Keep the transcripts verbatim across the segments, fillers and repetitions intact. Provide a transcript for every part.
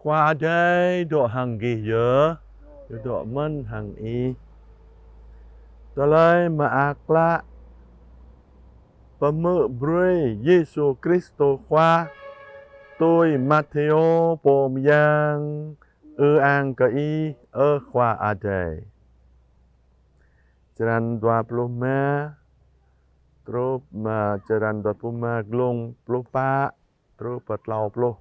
Khua Adai dŏ hăng gih yơh, dŏ mơ̆n hăng ih. Tơlơi Mơak Klă pơhmư̆ brơi Yêsu Kristô Khua tui Mathêô pô mơyang. Ư-ang kơ Ih, ơ Khua Adai. Črăn dua pluh rơma, truh mă črăn dua pluh rơma, glông pluh pă truh pơ klâo pluh.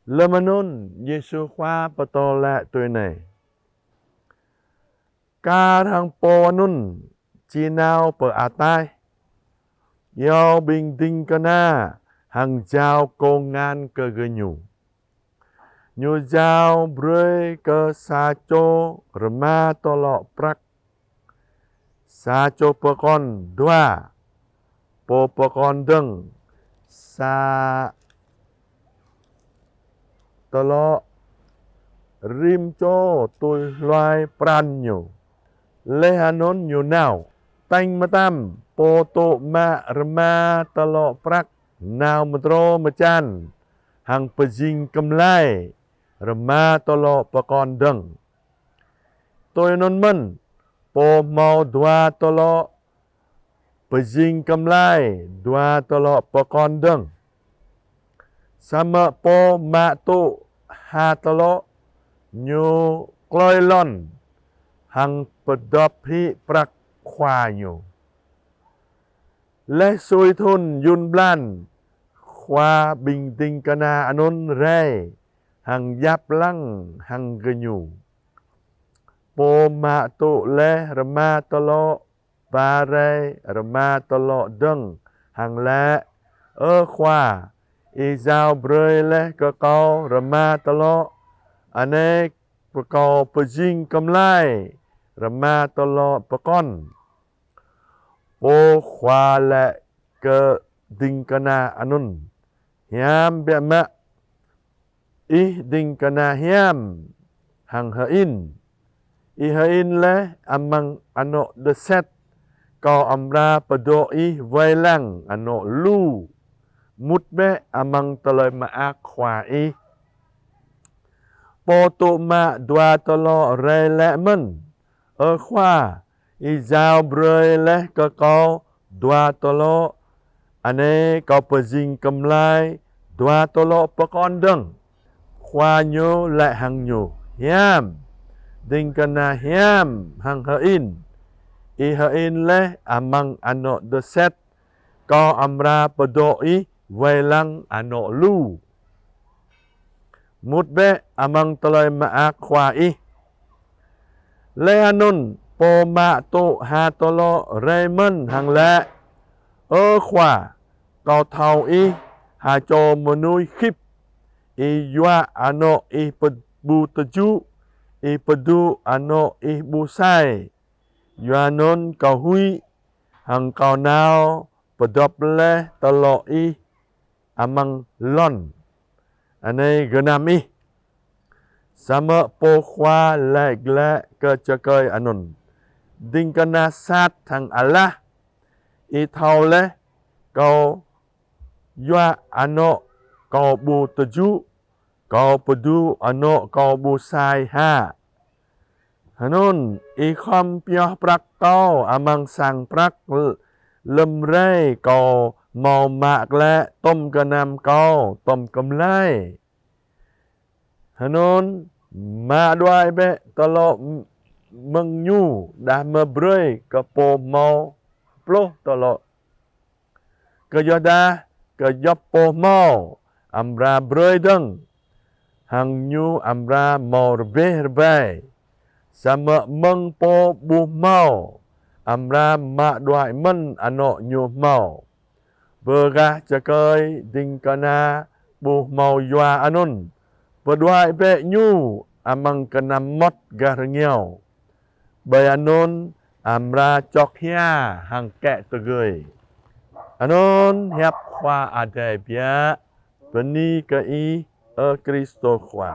Lơm anŭn Yêsu Khua pơtô laĭ tui anai: Kar hăng pô anŭn či nao pơ ataih, iâu ƀing ding kơna hăng jao kông ngăn kơ gơñu. Ñu jao brơi kơ sa čô rơma tơlŏ prăk, sa čô pơkŏn dua, pô pơkŏn dơ̆ng sa tơlŏ, rĭm čô tui hluai pran ñu. Laih anŭn ñu nao. Tañ mơtam, pô tŭ mă rơma tơlŏ prăk nao mơdrô mơčan hăng pơjing kơmlai rơma tơlŏ pơkŏn dơ̆ng. Tui anŭn mơ̆n, pô hmâo dua tơlŏ pơjing kơmlai dua tơlŏ pơkŏn dơ̆ng. Samơ̆ pô mă tŭ ha tơlŏ, ñu klơi lŏn hăng pơdŏp hĭ prăk khua ñu. Laih sui thŭn yŭn blan, khua ƀing ding kơna anŭn rai hăng yap lăng hăng gơñu. Pô mă tŭ laih rơma tơlŏ ba rai rơma tơlŏ dơ̆ng hăng laĭ: Ơ Khua, Ih jao brơi laih kơ kâo rơma tơlŏ, anai kâo pơjing kơmlai rơma tơlŏ pơkŏn. Pô khua laĭ kơ ding kơna anŭn: Hiam biă mă, ih ding kơna hiam hăng hơĭn. Ih hơĭn laih amăng anŏ dơset, kâo amra pơdŏ ih wai lăng anŏ lu. Mŭt bĕ amăng tơlơi mơak khua ih. Pô tŭ mă dua tơlŏ rai laĭ mơ̆n: Ơ Khua, Ih jao brơi laih kơ kâo dua tơlŏ, anai kâo pơjing kơmlai dua tơlŏ pơkŏn dơ̆ng. Khua ñu laĭ hăng ñu: Hiam, ding kơna hiam hăng hơĭn. Ih hơĭn laih amăng anŏ dơset, kâo amra pơdŏ ih wai lăng anŏ lu. Mŭt bĕ amăng tơlơi mơak khua ih. Laih anŭn pô mă tŭ ha tơlŏ rai mơ̆n hăng laĭ: Ơ Khua, kâo thâo ih ha čô mơnuih khĭp. Ih yua anŏ ih pơ-, ƀu tơjŭ, ih pơdŭ anŏ ih ƀu sai. Yua anŭn kâo huĭ hăng kâo nao pơdŏp laih tơlŏ ih amăng lŏn. Anai gơnam ih. Samơ̆ pô khua laĭ glaĭ kơ čơkơi anŭn: Ding kơna sat hăng alah, ih thâo laih kâo yua anŏ kâo ƀu tơjŭ, kâo pơdŭ anŏ kâo ƀu sai hă? Hơnŭn ih khŏm pioh prăk kâo amăng sang prăk, lơ̆m rai kâo hmâo mă glaĭ tŏm gơnam kâo tŏm kơmlai. Hơnŭn mă đuaĭ bĕ tơlŏ mơ̆ng ñu, đah mơ̆ brơi kơ pô hmâo pluh tơlŏ. Kơyuadah kơ djŏp pô hmâo amra brơi dơ̆ng, hăng ñu amra hmâo rơbeh rơbai. Samơ̆ mơ̆ng pô ƀu hmâo, amra mă đuaĭ mơ̆n anŏ ñu hmâo. Bơ gah čơkơi ding kơna ƀu hmâo yua anŭn, pơđuaĭ bĕ ñu amăng kơnăm mŏt gah rơngiao. Ƀơi anŭn amra čŏk hia hăng kĕ tơgơi. Anŭn hiăp Khua Adai biă. Bơni kơ Ih, ơ Kristô Khua.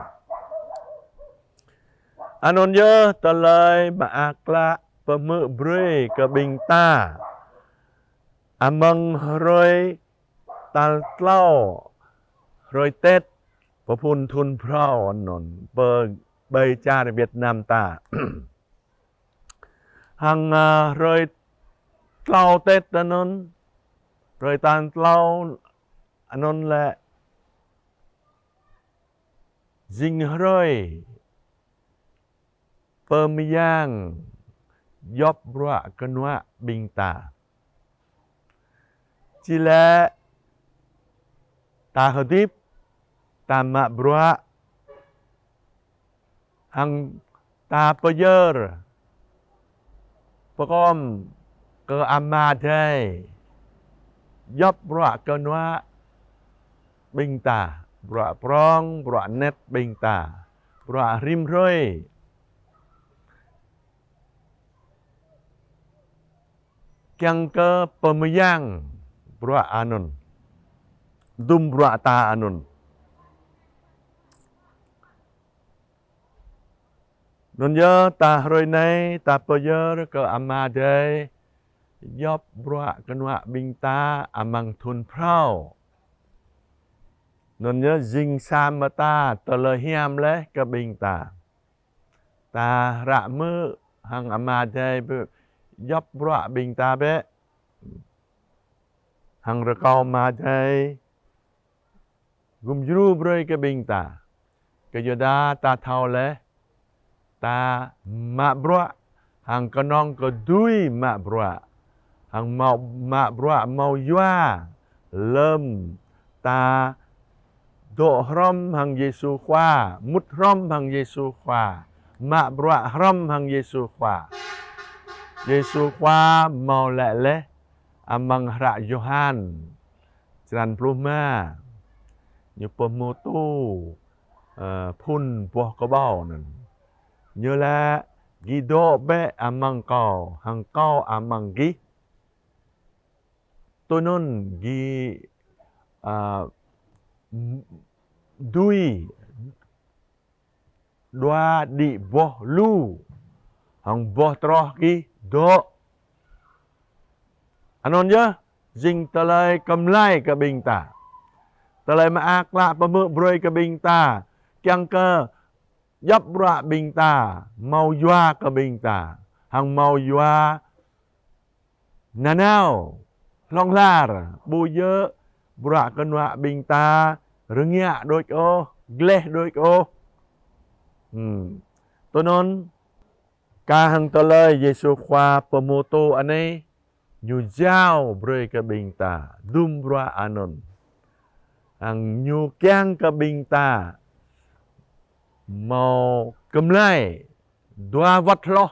Anŭn yơh tơlơi mơak klă pơhmư̆ brơi kơ ƀing ta. Amăng hrơi tal klâo, hrơi Tết, pơphun thun phrâo anŭn, pơ ƀơi čar Việt Nam ta. Hăng, a, hrơi klâo Tết anŭn, hrơi tal klâo anŭn lĕ jing hrơi pơmơyang djŏp bruă kơnuă ƀing ta. Či lĕ ta hơdip, ta mă bruă, hăng ta pơyơr pơkom kơ Ama Adai djŏp bruă kơnuă ƀing ta, bruă prŏng, bruă anet ƀing ta, bruă rĭm hrơi. Kiăng kơ pơmơyang bruă anŭn, dŭm bruă ta anŭn. Anŭn yơh ta hrơi anai ta pơyơr kơ Ama Adai djŏp bruă kơnuă ƀing ta amăng thun phrâo. Anŭn yơh jing sa mơta tơlơi hiam laih kơ ƀing ta. Ta hră hmư̆ hăng Ama Adai bĕ, djŏp bruă ƀing ta bĕ. Hăng rơkâo Ama Adai gum djru brơi kơ ƀing ta. Kơ yua dah ta thâo laih, ta mă bruă, hăng kơnơ̆ng kơ dưi mă bruă, hăng hmâo mă bruă hmâo yua, lơ̆m ta dŏ hrŏm hăng Yêsu Khua, mŭt hrŏm hăng Yêsu Khua, mă bruă hrŏm hăng Yêsu Khua. Yêsu Khua hmâo laĭ laih amăng hră Yôhan, črăn pluh rơma, ñu pơhmutu, ơ, phun boh kơƀâo anŭn. Ñu laĭ: Gih dŏ bĕ amăng Kâo, hăng Kâo amăng gih. Tui anŭn gih, ơ, dưi đua đĭ boh lu, hăng boh troh gih dŏ. Anŭn yơh jing tơlơi kơmlai kơ ƀing ta. Tơlơi mơak klă pơhmư̆ brơi kơ ƀing ta, kiăng kơ djŏp bruă ƀing ta hmâo yua kơ ƀing ta, hăng hmâo yua nanao, hlŏng lar, ƀu djơ̆ bruă kơnuă ƀing ta rơngiă đôč ôh, gleh đôč ôh. Hmm. Tui anŭn, kah hăng tơlơi Yêsu Khua pơhmutu anai, ñu jao brơi kơ ƀing ta dŭm bruă anŭn. Hăng ñu kiăng kơ ƀing ta hmâo kơmlai dua wơ̆t hloh.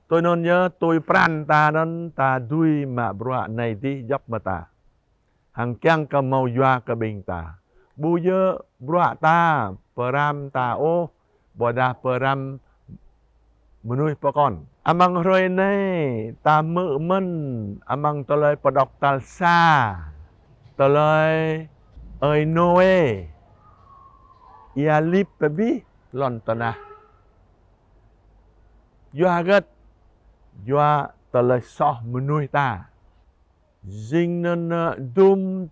Tui anŭn yơh, tui pran ta anŭn ta dưi mă bruă anai adih djŏp mơta. Hăng kiăng kơ hmâo yua kơ ƀing ta. Ƀu djơ̆ bruă ta, pơrăm ta ôh, ƀôdah pơrăm mơnuih pơkŏn. Amăng hrơi anai ta hmư̆ mơ̆n amăng tơlơi pơđŏk tal sa, tơlơi ơi Nôê ia lip abih lŏn tơnah. Yua hơget? Yua tơlơi soh mơnuih ta. Jing anŭn, ơ, dŭm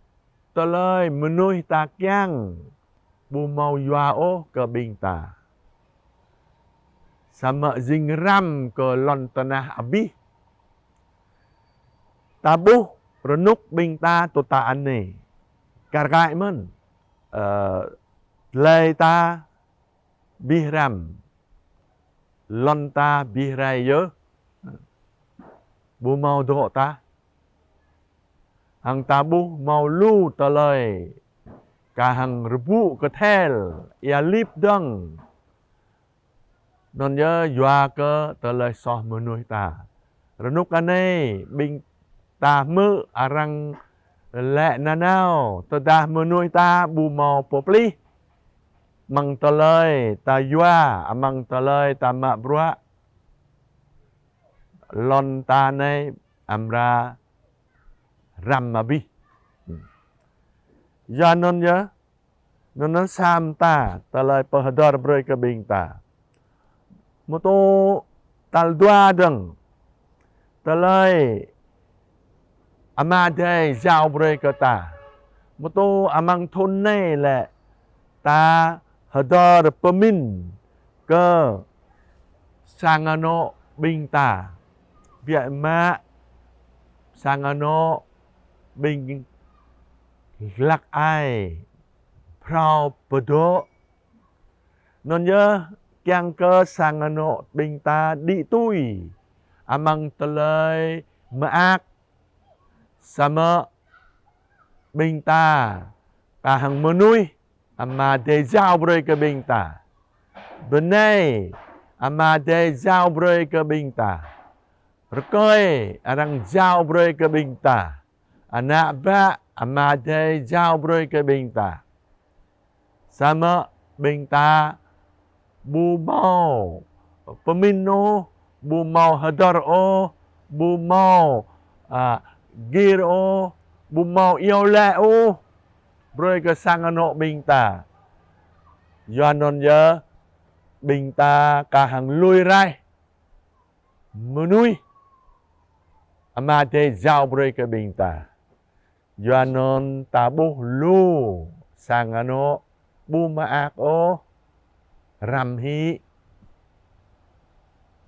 tơlơi mơnuih ta kiăng ƀu hmâo yua ôh kơ ƀing ta. Samơ̆ jing răm kơ lŏn tơnah abih. Ta ƀuh rơnŭk ƀing ta tŭ ta anai. Kar kaĭ mơ̆n. Ơ, tơlơi ta abih răm. Lŏn ta abih rai yơh. Ƀu hmâo dŏ tah. Hăng ta ƀuh hmâo lu tơlơi. Kah hăng rơbŭ kơthel, ia lip dơ̆ng. Anŭn yơh yua kơ tơlơi soh mơnuih ta. Rơnŭk anai, ƀing ta hmư̆ arăng laĭ nanao, tơdah mơnuih ta ƀu hmâo pơplih amăng tơlơi ta yua, amăng tơlơi ta mă bruă, lŏn ta anai amra răm abih. Yua anŭn yơh, anŭn sa mơta tơlơi pơhơdơr brơi kơ ƀing ta. Mơ̆ tŭ tal dua dơ̆ng. Tơlơi Ama Adai jao brơi kơ ta. Mơtô amăng thŭn anai lĕ ta hơdơr pơmĭn kơ sang anŏ ƀing ta. Biă mă sang anŏ ƀing hlăk ai phrâo pơdŏ. Anŭn yơh kiăng kơ sang anŏ ƀing ta đĭ tui amăng tơlơi mơak. Samơ̆ ƀing ta kah hăng mơnuih Ama Adai jao brơi kơ ƀing ta. Bơnai Ama Adai jao brơi kơ ƀing ta. Rơkơi arăng jao brơi kơ ƀing ta. Ană bă Ama Adai jao brơi kơ ƀing ta. Samơ̆ ƀing ta ƀu hmâo pơmĭn ôh, ƀu hmâo hơdơr ôh, ƀu hmâo, a, gir ôh, ƀu hmâo iâu laĭ ôh brơi kơ sang anŏ ƀing ta. Yua anŭn yơh ƀing ta kah hăng lui raih mơnuih Ama Adai jao brơi kơ ƀing ta. Yua anŭn ta ƀuh lu sang anŏ ƀu mơak ôh, răm hĭ,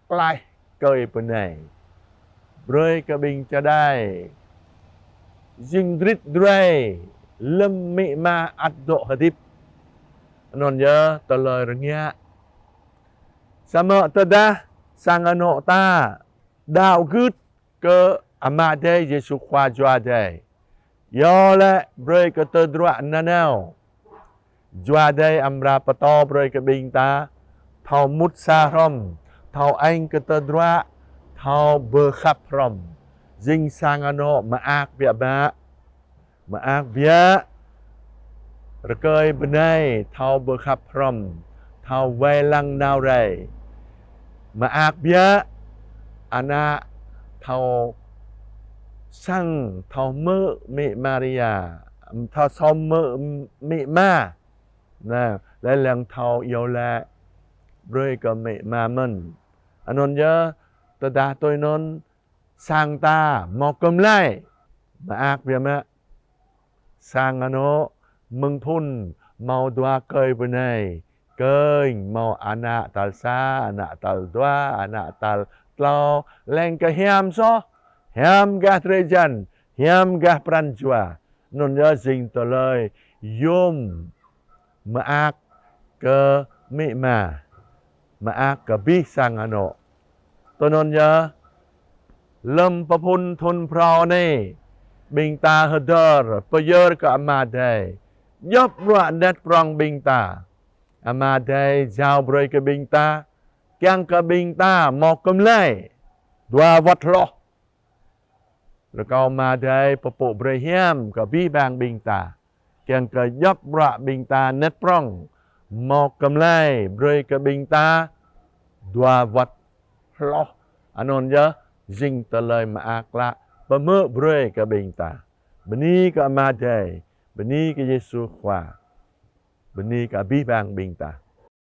klaih kơi bơnai. Brơi kơ ƀing čơđai jing drit druai lơ̆m amĭ ama ăt dŏ hơdip. Anŭn yơh tơlơi rơngiă. Samơ̆ tơdah sang anŏ ta đaŏ gưt kơ Ama Adai Yêsu Khua Jua Adai, iâu laĭ brơi kơ tơdruă nanao, Jua Adai amra pơtô brơi kơ ƀing ta thâo mŭt sa hrŏm, thâo añ kơ tơdruă, thâo pơkhăp hrŏm, jing sang anŏ mơak biă mă. Mơak biă, rơkơi bơnai thâo pơkhăp hrŏm, thâo wai lăng nao rai. Mơak biă, ană thâo săng, thâo hmư̆ amĭ Maria, thâo sŏm hmư̆ amĭ ama. Anai, laih lăng thâo iâu laĭ brơi kơ amĭ ama mơ̆n. Anŭn yơh, tơdah tui anŭn, sang ta hmâo kơmlai. Mơak biă mă. Sang anŏ mơ̆ng phŭn hmâo dua kơi bơnai. Kơnh hmâo ană tal sa, ană tal dua, ană tal klâo, leng kơ hiam soh, hiam gah drơi jăn, hiam gah pran jua. Anŭn yơh jing tơlơi yôm mơak kơ amĭ ama, mơak kơ abih sang anŏ. Tui anŭn yơh, lơ̆m pơphŭn thŭn phrâo anai, ƀing ta hơdơr pơyơr kơ Ama Adai, djŏp bruă anet prŏng ƀing ta, Ama Adai jao brơi kơ ƀing ta, kiăng kơ ƀing ta hmâo kơmlai dua wơ̆t hloh. Rơkâo Ama Adai pơpŭ brơi hiam kơ abih bang ƀing ta, kiăng kơ djŏp bruă ƀing ta anet prŏng hmâo kơmlai brơi kơ ƀing ta dua wơ̆t hloh. Anŭn yơh jing tơlơi mơak klă pơhmư̆ brơi kơ ƀing ta. Bơni kơ Ama Adai, bơni kơ Yêsu Khua, bơni kơ abih bang ƀing ta.